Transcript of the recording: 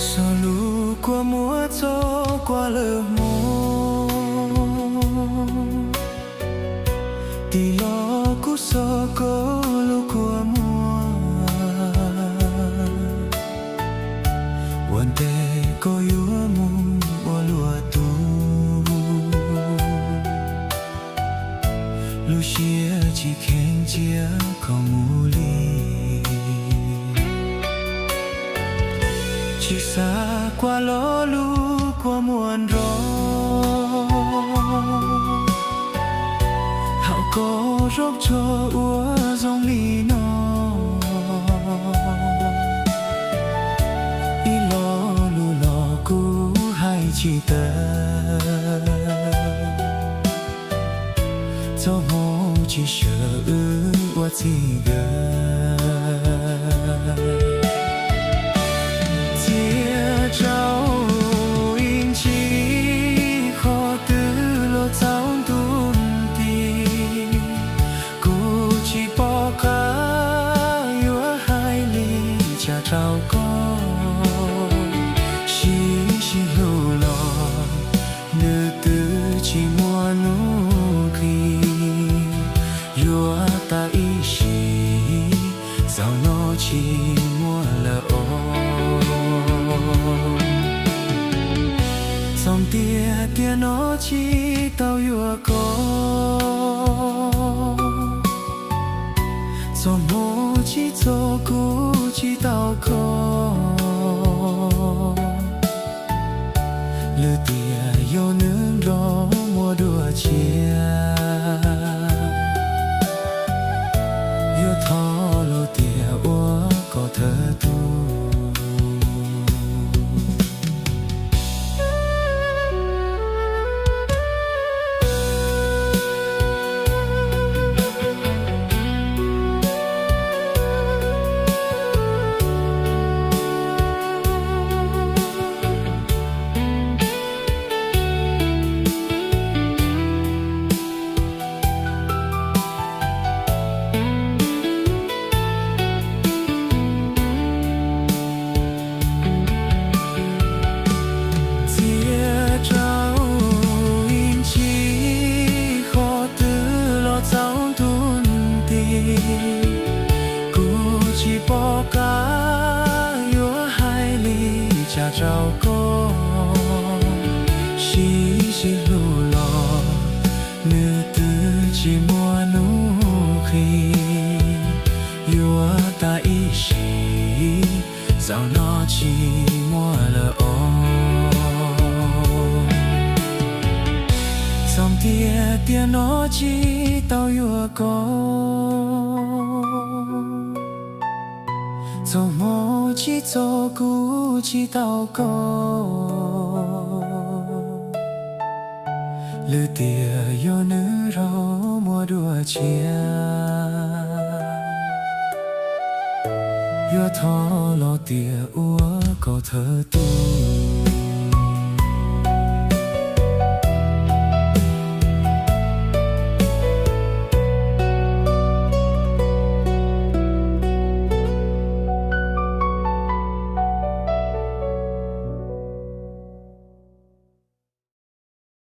Xaus lub kua muag txog kuv lawm hmo, tig los kuv xaus koj lub kua muag, ua ntej koj yuav mus ua luag tug. Lub siab tsis kheev cia koj mus li, tsis xav kuv los lub kua muag nrov, thaum koj zaum tsuag ua zoo li no. Ib lo lus los kuv hais tsis tawm, txoj hmoo tsis sawv wb ua txij nkawm. Txiaj rau ib ntsis qhov twg los txaus ntuj nti, kuv tsis pom qab yuav hais li cas rau koj. Sib sib hlub los nws twb tsis muaj hnub nqis, yuav tas ib sim, zaum no tsis muaj lawm os. Txog tiam tiam no tsis tau yuav koj, txoj hmoo tsis txog kuv tsis tau koj. Lwm tiam yog nws nrog muaj dua tshiab, yuav thov lus tias ua kom thawj tug. Txiaj rau ib ntsis qhov twg los txaus ntuj nti, kuv tsis pom qab yuav hais li cas rau koj. Sib sib hlub los nws twb tsis muaj hnub nqis, yuav tas ib sim, zaum no tsis muaj lawm os. Txog tiam tiam no tsis tau yuav koj, txoj hmoo tsis txog kuv tsis tau koj. Lwm tiam yog nws nrog muaj dua tshiab, yuav thov lus tias ua kom thawj tug.